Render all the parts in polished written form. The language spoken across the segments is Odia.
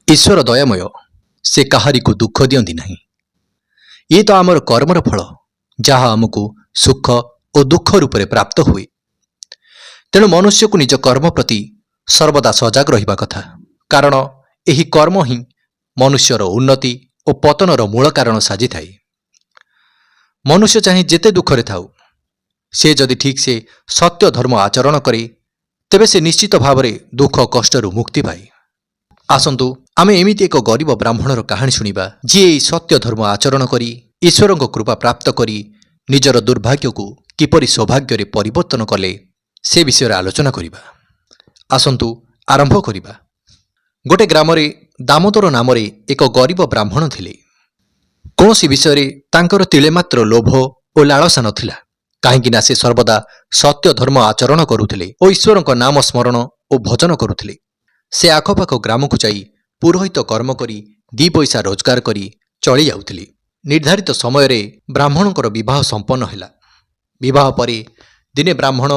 ଈଶ୍ୱର ଦୟାମୟ, ସେ କାହାରିକୁ ଦୁଃଖ ଦିଅନ୍ତି ନାହିଁ। ଇଏ ତ ଆମର କର୍ମର ଫଳ, ଯାହା ଆମକୁ ସୁଖ ଓ ଦୁଃଖ ରୂପରେ ପ୍ରାପ୍ତ ହୁଏ। ତେଣୁ ମନୁଷ୍ୟକୁ ନିଜ କର୍ମ ପ୍ରତି ସର୍ବଦା ସଜାଗ ରହିବା କଥା, କାରଣ ଏହି କର୍ମ ହିଁ ମନୁଷ୍ୟର ଉନ୍ନତି ଓ ପତନର ମୂଳ କାରଣ ସାଜିଥାଏ। ମନୁଷ୍ୟ ଚାହେଁ ଯେତେ ଦୁଃଖରେ ଥାଉ, ସେ ଯଦି ଠିକ୍ ସେ ସତ୍ୟ ଧର୍ମ ଆଚରଣ କରେ, ତେବେ ସେ ନିଶ୍ଚିତ ଭାବରେ ଦୁଃଖ କଷ୍ଟରୁ ମୁକ୍ତି ପାଏ। ଆସନ୍ତୁ, ଆମେ ଏମିତି ଏକ ଗରିବ ବ୍ରାହ୍ମଣର କାହାଣୀ ଶୁଣିବା, ଯିଏ ଏହି ସତ୍ୟ ଧର୍ମ ଆଚରଣ କରି, ଈଶ୍ୱରଙ୍କ କୃପା ପ୍ରାପ୍ତ କରି ନିଜର ଦୁର୍ଭାଗ୍ୟକୁ କିପରି ସୌଭାଗ୍ୟରେ ପରିବର୍ତ୍ତନ କଲେ, ସେ ବିଷୟରେ ଆଲୋଚନା କରିବା। ଆସନ୍ତୁ ଆରମ୍ଭ କରିବା। ଗୋଟେ ଗ୍ରାମରେ ଦାମୋଦର ନାମରେ ଏକ ଗରିବ ବ୍ରାହ୍ମଣ ଥିଲେ। କୌଣସି ବିଷୟରେ ତାଙ୍କର ତିଳେ ମାତ୍ର ଲୋଭ ଓ ଲାଳସା ନଥିଲା, କାହିଁକି ନା ସେ ସର୍ବଦା ସତ୍ୟ ଧର୍ମ ଆଚରଣ କରୁଥିଲେ ଓ ଈଶ୍ୱରଙ୍କ ନାମ ସ୍ମରଣ ଓ ଭଜନ କରୁଥିଲେ। ସେ ଆଖପାଖ ଗ୍ରାମକୁ ଯାଇ ପୁରୋହିତ କର୍ମ କରି ଦି ପଇସା ରୋଜଗାର କରି ଚଳି ଯାଉଥିଲେ। ନିର୍ଦ୍ଧାରିତ ସମୟରେ ବ୍ରାହ୍ମଣଙ୍କର ବିବାହ ସମ୍ପନ୍ନ ହେଲା। ବିବାହ ପରେ ଦିନେ ବ୍ରାହ୍ମଣ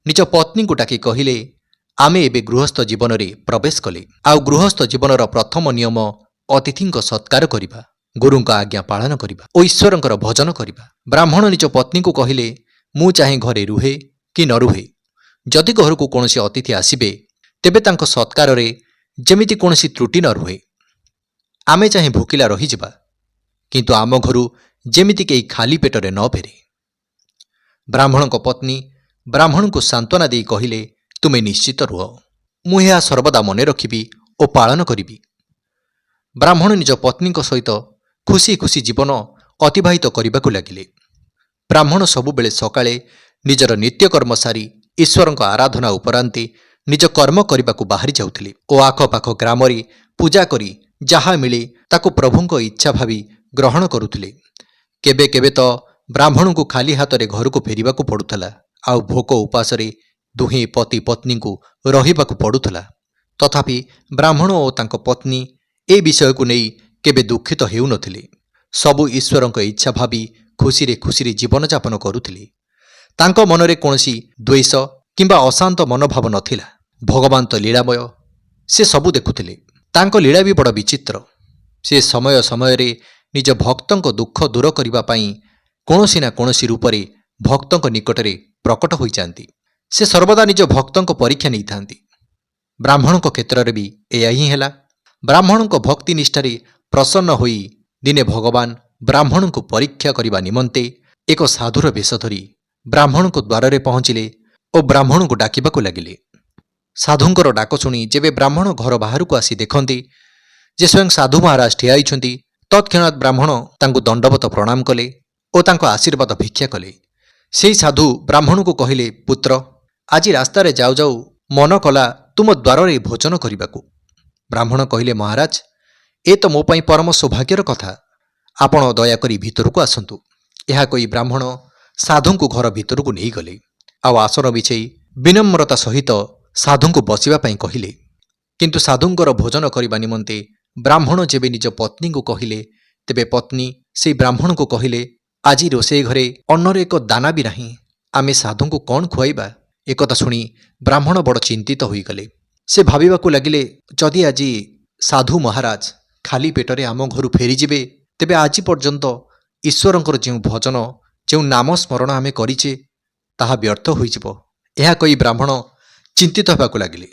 ନିଜ ପତ୍ନୀଙ୍କୁ ଡାକି କହିଲେ, "ଆମେ ଏବେ ଗୃହସ୍ଥ ଜୀବନରେ ପ୍ରବେଶ କଲେ, ଆଉ ଗୃହସ୍ଥ ଜୀବନର ପ୍ରଥମ ନିୟମ ଅତିଥିଙ୍କ ସତ୍କାର କରିବା, ଗୁରୁଙ୍କ ଆଜ୍ଞା ପାଳନ କରିବା ଓ ଈଶ୍ୱରଙ୍କର ଭଜନ କରିବା।" ବ୍ରାହ୍ମଣ ନିଜ ପତ୍ନୀଙ୍କୁ କହିଲେ, "ମୁଁ ଚାହେଁ ଘରେ ରୁହେ କି ନ ରୁହେ, ଯଦି ଘରକୁ କୌଣସି ଅତିଥି ଆସିବେ, ତେବେ ତାଙ୍କ ସତ୍କାରରେ ଯେମିତି କୌଣସି ତ୍ରୁଟି ନ ରୁହେ। ଆମେ ଚାହେଁ ଭୋକିଲା ରହିଯିବା, କିନ୍ତୁ ଆମ ଘରୁ ଯେମିତି କେହି ଖାଲି ପେଟରେ ନ ଫେରେ।" ବ୍ରାହ୍ମଣଙ୍କ ପତ୍ନୀ ବ୍ରାହ୍ମଣଙ୍କୁ ସାନ୍ତ୍ୱନା ଦେଇ କହିଲେ, "ତୁମେ ନିଶ୍ଚିତ ରୁହ, ମୁଁ ଏହା ସର୍ବଦା ମନେ ରଖିବି ଓ ପାଳନ କରିବି।" ବ୍ରାହ୍ମଣ ନିଜ ପତ୍ନୀଙ୍କ ସହିତ ଖୁସି ଖୁସି ଜୀବନ ଅତିବାହିତ କରିବାକୁ ଲାଗିଲେ। ବ୍ରାହ୍ମଣ ସବୁବେଳେ ସକାଳେ ନିଜର ନିତ୍ୟକର୍ମ ସାରି ଈଶ୍ୱରଙ୍କ ଆରାଧନା ଉପରାନ୍ତେ ନିଜ କର୍ମ କରିବାକୁ ବାହାରି ଯାଉଥିଲେ ଓ ଆଖପାଖ ଗ୍ରାମରେ ପୂଜା କରି ଯାହା ମିଳେ, ତାକୁ ପ୍ରଭୁଙ୍କ ଇଚ୍ଛା ଭାବି ଗ୍ରହଣ କରୁଥିଲେ। କେବେ କେବେ ତ ବ୍ରାହ୍ମଣଙ୍କୁ ଖାଲି ହାତରେ ଘରକୁ ଫେରିବାକୁ ପଡୁଥିଲା ଆଉ ଭୋକ ଉପାସରେ ଦୁହେଁ ପତି ପତ୍ନୀଙ୍କୁ ରହିବାକୁ ପଡୁଥିଲା। ତଥାପି ବ୍ରାହ୍ମଣ ଓ ତାଙ୍କ ପତ୍ନୀ ଏ ବିଷୟକୁ ନେଇ କେବେ ଦୁଃଖିତ ହେଉନଥିଲେ। ସବୁ ଈଶ୍ୱରଙ୍କ ଇଚ୍ଛା ଭାବି ଖୁସିରେ ଖୁସିରେ ଜୀବନଯାପନ କରୁଥିଲେ। ତାଙ୍କ ମନରେ କୌଣସି ଦ୍ୱେଷ କିମ୍ବା ଅଶାନ୍ତ ମନୋଭାବ ନଥିଲା। ଭଗବାନ ତ ଲୀଳାମୟ, ସେ ସବୁ ଦେଖୁଥିଲେ। ତାଙ୍କ ଲୀଳା ବି ବଡ଼ ବିଚିତ୍ର। ସେ ସମୟ ସମୟରେ ନିଜ ଭକ୍ତଙ୍କ ଦୁଃଖ ଦୂର କରିବା ପାଇଁ କୌଣସି ନା କୌଣସି ରୂପରେ ଭକ୍ତଙ୍କ ନିକଟରେ ପ୍ରକଟ ହୋଇଯାଆନ୍ତି। ସେ ସର୍ବଦା ନିଜ ଭକ୍ତଙ୍କ ପରୀକ୍ଷା ନେଇଥାନ୍ତି। ବ୍ରାହ୍ମଣଙ୍କ କ୍ଷେତ୍ରରେ ବି ଏହା ହିଁ ହେଲା। ବ୍ରାହ୍ମଣଙ୍କ ଭକ୍ତି ନିଷ୍ଠାରେ ପ୍ରସନ୍ନ ହୋଇ ଦିନେ ଭଗବାନ ବ୍ରାହ୍ମଣଙ୍କୁ ପରୀକ୍ଷା କରିବା ନିମନ୍ତେ ଏକ ସାଧୁର ବେଶ ଧରି ବ୍ରାହ୍ମଣଙ୍କ ଦ୍ୱାରରେ ପହଞ୍ଚିଲେ ଓ ବ୍ରାହ୍ମଣଙ୍କୁ ଡାକିବାକୁ ଲାଗିଲେ। ସାଧୁଙ୍କର ଡାକ ଶୁଣି ଯେବେ ବ୍ରାହ୍ମଣ ଘର ବାହାରକୁ ଆସି ଦେଖନ୍ତି ଯେ ସ୍ୱୟଂ ସାଧୁ ମହାରାଜ ଠିଆ ହୋଇଛନ୍ତି, ତତ୍କ୍ଷଣାତ୍ ବ୍ରାହ୍ମଣ ତାଙ୍କୁ ଦଣ୍ଡବତ ପ୍ରଣାମ କଲେ ଓ ତାଙ୍କ ଆଶୀର୍ବାଦ ଭିକ୍ଷା କଲେ। ସେହି ସାଧୁ ବ୍ରାହ୍ମଣଙ୍କୁ କହିଲେ, "ପୁତ୍ର, ଆଜି ରାସ୍ତାରେ ଯାଉ ଯାଉ ମନ କଲା ତୁମ ଦ୍ୱାରରେ ଭୋଜନ କରିବାକୁ।" ବ୍ରାହ୍ମଣ କହିଲେ, "ମହାରାଜ, ଏ ତ ମୋ ପାଇଁ ପରମ ସୌଭାଗ୍ୟର କଥା। ଆପଣ ଦୟାକରି ଭିତରକୁ ଆସନ୍ତୁ।" ଏହା କହି ବ୍ରାହ୍ମଣ ସାଧୁଙ୍କୁ ଘର ଭିତରକୁ ନେଇଗଲେ ଆଉ ଆସନ ବିଛେଇ ବିନମ୍ରତା ସହିତ ସାଧୁଙ୍କୁ ବସିବା ପାଇଁ କହିଲେ। କିନ୍ତୁ ସାଧୁଙ୍କର ଭୋଜନ କରିବା ନିମନ୍ତେ ବ୍ରାହ୍ମଣ ଯେବେ ନିଜ ପତ୍ନୀଙ୍କୁ କହିଲେ, ତେବେ ପତ୍ନୀ ସେଇ ବ୍ରାହ୍ମଣଙ୍କୁ କହିଲେ, "ଆଜି ରୋଷେଇ ଘରେ ଅନ୍ନର ଏକ ଦାନା ବି ନାହିଁ। ଆମେ ସାଧୁଙ୍କୁ କ'ଣ ଖୁଆଇବା?" ଏକଥା ଶୁଣି ବ୍ରାହ୍ମଣ ବଡ଼ ଚିନ୍ତିତ ହୋଇଗଲେ। ସେ ଭାବିବାକୁ ଲାଗିଲେ, ଯଦି ଆଜି ସାଧୁ ମହାରାଜ ଖାଲି ପେଟରେ ଆମ ଘରୁ ଫେରିଯିବେ, ତେବେ ଆଜି ପର୍ଯ୍ୟନ୍ତ ଈଶ୍ୱରଙ୍କର ଯେଉଁ ଭଜନ, ଯେଉଁ ନାମ ସ୍ମରଣ ଆମେ କରିଛେ, ତାହା ବ୍ୟର୍ଥ ହୋଇଯିବ। ଏହା କହି ବ୍ରାହ୍ମଣ ଚିନ୍ତିତ ହେବାକୁ ଲାଗିଲେ।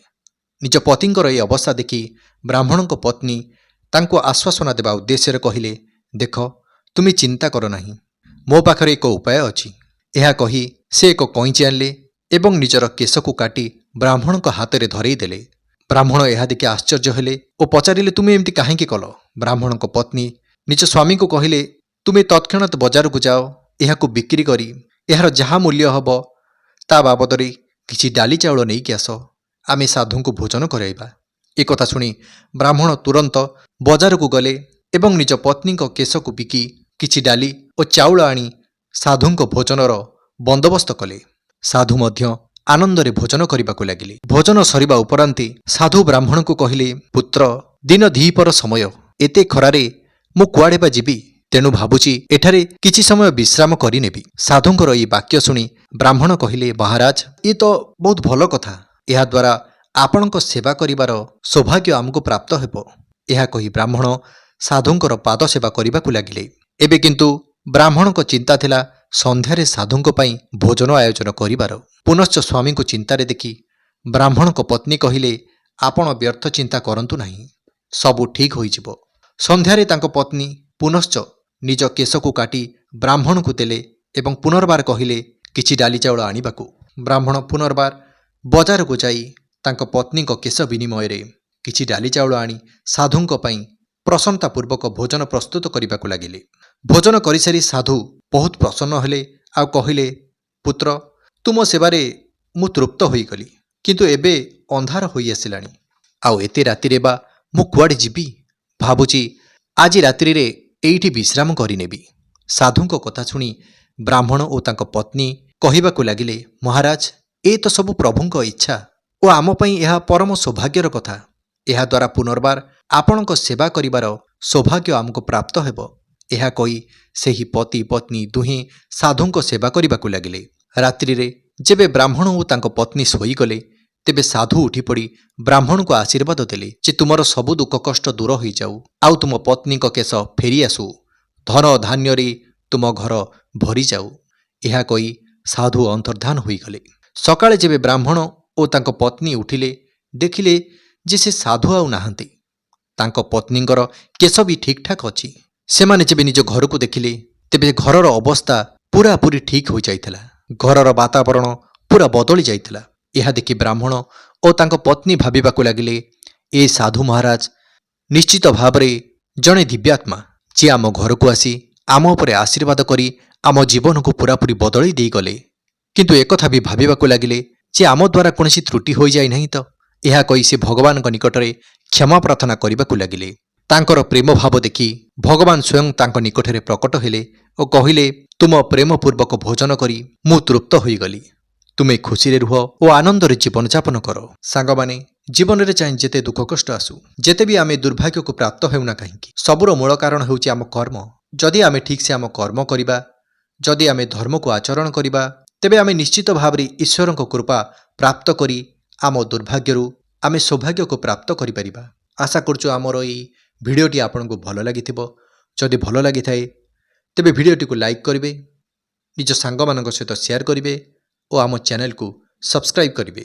ନିଜ ପତିଙ୍କର ଏହି ଅବସ୍ଥା ଦେଖି ବ୍ରାହ୍ମଣଙ୍କ ପତ୍ନୀ ତାଙ୍କୁ ଆଶ୍ୱାସନା ଦେବା ଉଦ୍ଦେଶ୍ୟରେ କହିଲେ, "ଦେଖ, ତୁମେ ଚିନ୍ତା କର ନାହିଁ। ମୋ ପାଖରେ ଏକ ଉପାୟ ଅଛି।" ଏହା କହି ସେ ଏକ କଇଁଚି ଆଣିଲେ ଏବଂ ନିଜର କେଶକୁ କାଟି ବ୍ରାହ୍ମଣଙ୍କ ହାତରେ ଧରେଇ ଦେଲେ। ବ୍ରାହ୍ମଣ ଏହା ଦେଖି ଆଶ୍ଚର୍ଯ୍ୟ ହେଲେ ଓ ପଚାରିଲେ, "ତୁମେ ଏମିତି କାହିଁକି କଲ?" ବ୍ରାହ୍ମଣଙ୍କ ପତ୍ନୀ ନିଜ ସ୍ୱାମୀଙ୍କୁ କହିଲେ, "ତୁମେ ତତ୍କ୍ଷଣାତ୍ ବଜାରକୁ ଯାଅ। ଏହାକୁ ବିକ୍ରି କରି ଏହାର ଯାହା ମୂଲ୍ୟ ହେବ, ତା ବାବଦରେ କିଛି ଡାଲି ଚାଉଳ ନେଇକି ଆସ। ଆମେ ସାଧୁଙ୍କୁ ଭୋଜନ କରାଇବା।" ଏକଥା ଶୁଣି ବ୍ରାହ୍ମଣ ତୁରନ୍ତ ବଜାରକୁ ଗଲେ ଏବଂ ନିଜ ପତ୍ନୀଙ୍କ କେଶକୁ ବିକି କିଛି ଡାଲି ଓ ଚାଉଳ ଆଣି ସାଧୁଙ୍କ ଭୋଜନର ବନ୍ଦୋବସ୍ତ କଲେ। ସାଧୁ ମଧ୍ୟ ଆନନ୍ଦରେ ଭୋଜନ କରିବାକୁ ଲାଗିଲେ। ଭୋଜନ ସରିବା ଉପରାନ୍ତେ ସାଧୁ ବ୍ରାହ୍ମଣଙ୍କୁ କହିଲେ, "ପୁତ୍ର, ଦିନ ଦ୍ୱିପହର ସମୟ। ଏତେ ଖରାରେ ମୁଁ କୁଆଡ଼େ ବା ଯିବି? ତେଣୁ ଭାବୁଛି ଏଠାରେ କିଛି ସମୟ ବିଶ୍ରାମ କରିନେବି।" ସାଧୁଙ୍କର ଏହି ବାକ୍ୟ ଶୁଣି ବ୍ରାହ୍ମଣ କହିଲେ, "ମହାରାଜ, ଇଏ ତ ବହୁତ ଭଲ କଥା। ଏହାଦ୍ୱାରା ଆପଣଙ୍କ ସେବା କରିବାର ସୌଭାଗ୍ୟ ଆମକୁ ପ୍ରାପ୍ତ ହେବ।" ଏହା କହି ବ୍ରାହ୍ମଣ ସାଧୁଙ୍କର ପାଦ ସେବା କରିବାକୁ ଲାଗିଲେ। ଏବେ କିନ୍ତୁ ବ୍ରାହ୍ମଣଙ୍କ ଚିନ୍ତା ଥିଲା ସନ୍ଧ୍ୟାରେ ସାଧୁଙ୍କ ପାଇଁ ଭୋଜନ ଆୟୋଜନ କରିବାର। ପୁନଶ୍ଚ ସ୍ୱାମୀଙ୍କୁ ଚିନ୍ତାରେ ଦେଖି ବ୍ରାହ୍ମଣଙ୍କ ପତ୍ନୀ କହିଲେ, ଆପଣ ବ୍ୟର୍ଥ ଚିନ୍ତା କରନ୍ତୁ ନାହିଁ, ସବୁ ଠିକ୍ ହୋଇଯିବ। ସନ୍ଧ୍ୟାରେ ତାଙ୍କ ପତ୍ନୀ ପୁନଶ୍ଚ ନିଜ କେଶକୁ କାଟି ବ୍ରାହ୍ମଣଙ୍କୁ ଦେଲେ ଏବଂ ପୁନର୍ବାର କହିଲେ କିଛି ଡାଲି ଚାଉଳ ଆଣିବାକୁ। ବ୍ରାହ୍ମଣ ପୁନର୍ବାର ବଜାରକୁ ଯାଇ ତାଙ୍କ ପତ୍ନୀଙ୍କ କେଶ ବିନିମୟରେ କିଛି ଡାଲି ଚାଉଳ ଆଣି ସାଧୁଙ୍କ ପାଇଁ ପ୍ରସନ୍ନତାପୂର୍ବକ ଭୋଜନ ପ୍ରସ୍ତୁତ କରିବାକୁ ଲାଗିଲେ। ଭୋଜନ କରିସାରି ସାଧୁ ବହୁତ ପ୍ରସନ୍ନ ହେଲେ ଆଉ କହିଲେ, ପୁତ୍ର, ତୁମ ସେବାରେ ମୁଁ ତୃପ୍ତ ହୋଇଗଲି, କିନ୍ତୁ ଏବେ ଅନ୍ଧାର ହୋଇଆସିଲାଣି, ଆଉ ଏତେ ରାତିରେ ବା ମୁଁ କୁଆଡ଼େ ଯିବି? ଭାବୁଛି ଆଜି ରାତ୍ରିରେ ଏଇଠି ବିଶ୍ରାମ କରିନେବି। ସାଧୁଙ୍କ କଥା ଶୁଣି ବ୍ରାହ୍ମଣ ଓ ତାଙ୍କ ପତ୍ନୀ କହିବାକୁ ଲାଗିଲେ, ମହାରାଜ, ଏ ତ ସବୁ ପ୍ରଭୁଙ୍କ ଇଚ୍ଛା ଓ ଆମ ପାଇଁ ଏହା ପରମ ସୌଭାଗ୍ୟର କଥା। ଏହାଦ୍ୱାରା ପୁନର୍ବାର ଆପଣଙ୍କ ସେବା କରିବାର ସୌଭାଗ୍ୟ ଆମକୁ ପ୍ରାପ୍ତ ହେବ। ଏହା କହି ସେହି ପତି ପତ୍ନୀ ଦୁହେଁ ସାଧୁଙ୍କ ସେବା କରିବାକୁ ଲାଗିଲେ। ରାତ୍ରିରେ ଯେବେ ବ୍ରାହ୍ମଣ ଓ ତାଙ୍କ ପତ୍ନୀ ଶୋଇଗଲେ, ତେବେ ସାଧୁ ଉଠିପଡ଼ି ବ୍ରାହ୍ମଣଙ୍କୁ ଆଶୀର୍ବାଦ ଦେଲେ ଯେ ତୁମର ସବୁ ଦୁଃଖ କଷ୍ଟ ଦୂର ହୋଇଯାଉ, ଆଉ ତୁମ ପତ୍ନୀଙ୍କ କେଶ ଫେରିଆସୁ, ଧନ ଧାନ୍ୟରେ ତୁମ ଘର ଭରିଯାଉ। ଏହା କହି ସାଧୁ ଅନ୍ତର୍ଦ୍ଧାନ ହୋଇଗଲେ। ସକାଳେ ଯେବେ ବ୍ରାହ୍ମଣ ଓ ତାଙ୍କ ପତ୍ନୀ ଉଠିଲେ, ଦେଖିଲେ ଯେ ସେ ସାଧୁ ଆଉ ନାହାନ୍ତି, ତାଙ୍କ ପତ୍ନୀଙ୍କର କେଶ ବି ଠିକ୍ଠାକ୍ ଅଛି। ସେମାନେ ଯେବେ ନିଜ ଘରକୁ ଦେଖିଲେ, ତେବେ ଘରର ଅବସ୍ଥା ପୂରାପୂରି ଠିକ୍ ହୋଇଯାଇଥିଲା। ଘରର ବାତାବରଣ ପୁରା ବଦଳି ଯାଇଥିଲା। ଏହା ଦେଖି ବ୍ରାହ୍ମଣ ଓ ତାଙ୍କ ପତ୍ନୀ ଭାବିବାକୁ ଲାଗିଲେ, ଏ ସାଧୁ ମହାରାଜ ନିଶ୍ଚିତ ଭାବରେ ଜଣେ ଦିବ୍ୟାତ୍ମା, ଯିଏ ଆମ ଘରକୁ ଆସି ଆମ ଉପରେ ଆଶୀର୍ବାଦ କରି ଆମ ଜୀବନକୁ ପୂରାପୂରି ବଦଳେଇ ଦେଇଗଲେ। କିନ୍ତୁ ଏକଥା ବି ଭାବିବାକୁ ଲାଗିଲେ ଯେ ଆମ ଦ୍ୱାରା କୌଣସି ତ୍ରୁଟି ହୋଇଯାଇ ନାହିଁ ତ? ଏହା କହି ସେ ଭଗବାନଙ୍କ ନିକଟରେ କ୍ଷମା ପ୍ରାର୍ଥନା କରିବାକୁ ଲାଗିଲେ। ତାଙ୍କର ପ୍ରେମ ଭାବ ଦେଖି ଭଗବାନ ସ୍ୱୟଂ ତାଙ୍କ ନିକଟରେ ପ୍ରକଟ ହେଲେ ଓ କହିଲେ, ତୁମ ପ୍ରେମପୂର୍ବକ ଭୋଜନ କରି ମୁଁ ତୃପ୍ତ ହୋଇଗଲି। ତୁମେ ଖୁସିରେ ରୁହ ଓ ଆନନ୍ଦରେ ଜୀବନଯାପନ କର। ସାଙ୍ଗମାନେ, ଜୀବନରେ ଚାହିଁ ଯେତେ ଦୁଃଖ କଷ୍ଟ ଆସୁ, ଯେତେ ବି ଆମେ ଦୁର୍ଭାଗ୍ୟକୁ ପ୍ରାପ୍ତ ହେଉନା କାହିଁକି, ସବୁର ମୂଳ କାରଣ ହେଉଛି ଆମ କର୍ମ। ଯଦି ଆମେ ଠିକ୍ସେ ଆମ କର୍ମ କରିବା, ଯଦି ଆମେ ଧର୍ମକୁ ଆଚରଣ କରିବା, ତେବେ ଆମେ ନିଶ୍ଚିତ ଭାବରେ ଈଶ୍ୱରଙ୍କ କୃପା ପ୍ରାପ୍ତ କରି ଆମ ଦୁର୍ଭାଗ୍ୟରୁ ଆମେ ସୌଭାଗ୍ୟକୁ ପ୍ରାପ୍ତ କରିପାରିବା। ଆଶା କରୁଛୁ ଆମର ଏଇ ଭିଡ଼ିଓଟି ଆପଣଙ୍କୁ ଭଲ ଲାଗିଥିବ। ଯଦି ଭଲ ଲାଗିଥାଏ, ତେବେ ଭିଡ଼ିଓଟିକୁ ଲାଇକ୍ କରିବେ, ନିଜ ସାଙ୍ଗମାନଙ୍କ ସହିତ ସେୟାର କରିବେ ଓ ଆମ ଚ୍ୟାନେଲକୁ ସବସ୍କ୍ରାଇବ୍ କରିବେ।